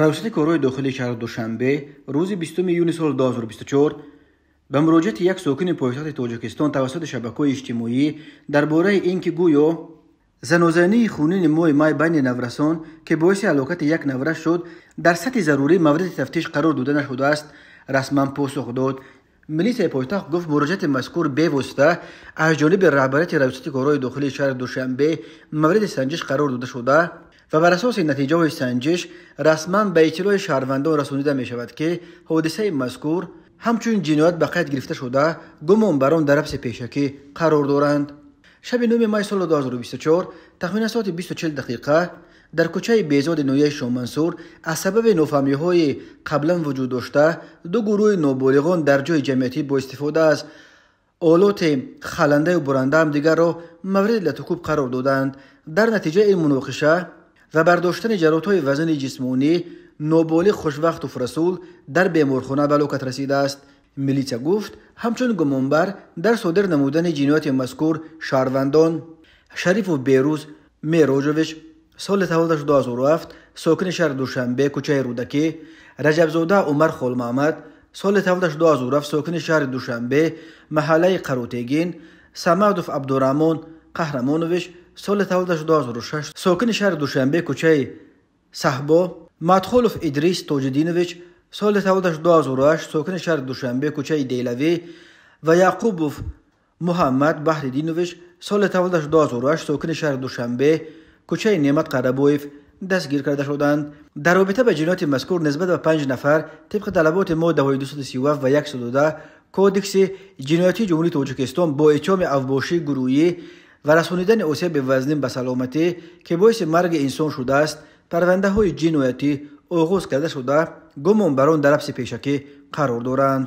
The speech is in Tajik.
Раёсати корҳои дохилии шаҳри Душанбе рӯзи 20 июни соли 2024 ба муроҷиати як сокини пойтахти Тоҷикистон тавассути шабакаҳои иҷтимоӣ дар бораи ин ки гӯё занозании хунини моҳи май байни наврасон, ки боиси ҳалокати як наврас шуд, дар сатҳи зарурӣ мавриди тафтиш қарор дода нашудааст, расман посух дод. Милисияи пойтахт гуфт, муроҷиати мазкур бевосита аз ҷониби раҳбарияти Раёсати корҳои дохилии шаҳри Душанбе мавриди санҷиш қарор дода шуда ва бар асоси натиҷаҳои санҷиш расман ба иттилои шаҳрвандон расонида мешавад, ки ҳодисаи мазкур ҳамчун ҷиноят ба қайд гирифта шуда, гумонбарон дар ҳабси пешакӣ қарор доранд. Шаби 9 май соли 2024 тахминан соати 20:40 дақиқа дар кӯчаи Безоди ноҳияи Шоҳмансур аз сабаби нофаҳмиҳои қаблан вуҷуд дошта ду гурӯҳи ноболиғон дар ҷои ҷамъиятӣ бо истифода аз олоти халандаю буранда ҳамдигарро мавриди латукӯб қарор доданд. Дар натиҷаи ин муноқиша ва бардоштани ҷароҳатҳои вазнини ҷисмонӣ ноболиғ Хушвақтов Расул дар беморхона ба ҳалокат расидааст. Милитсия гуфт, ҳамчун гумонбар дар содир намудани ҷинояти мазкур шаҳрвандон Шарифов Берӯз Мероҷович, соли таваллудаш 2007, сокини шаҳри Душанбе, кӯчаи Рӯдакӣ, Раҷабзода Умар Холмаҳмад, соли таваллудаш 2007, сокини шаҳри Душанбе, маҳаллаи Қаротегин, Самадов Абдураҳмон Қаҳрамонович, соли таваллудаш 2006, сокини шаҳри Душанбе, кӯчаи Саҳбо, Мадхулов Идрис Тоҷиддинович, соли таваллудаш 2008, сокини шаҳри Душанбе, кӯчаи Делавӣ ва Яқубов Муҳаммад Баҳриддинович, соли таваллудаш 2008, сокини шаҳри Душанбе, кӯчаи Неъмат Қарабоев дастгир карда шуданд. Дар робита ба ҷинояти мазкур нисбат ба 5 нафар тибқи талаботи моддаҳои 237 ва 110 Кодекси ҷиноятии Ҷумҳурии Тоҷикистон бо иттиҳоми авбошии гурӯҳӣ ва расонидани осеби вазнин ба саломатӣ, ки боиси марги инсон шудааст, парвандаҳои ҷиноятӣ оғоз карда шуда, гумонбарон дар ҳабси пешакӣ қарор доранд.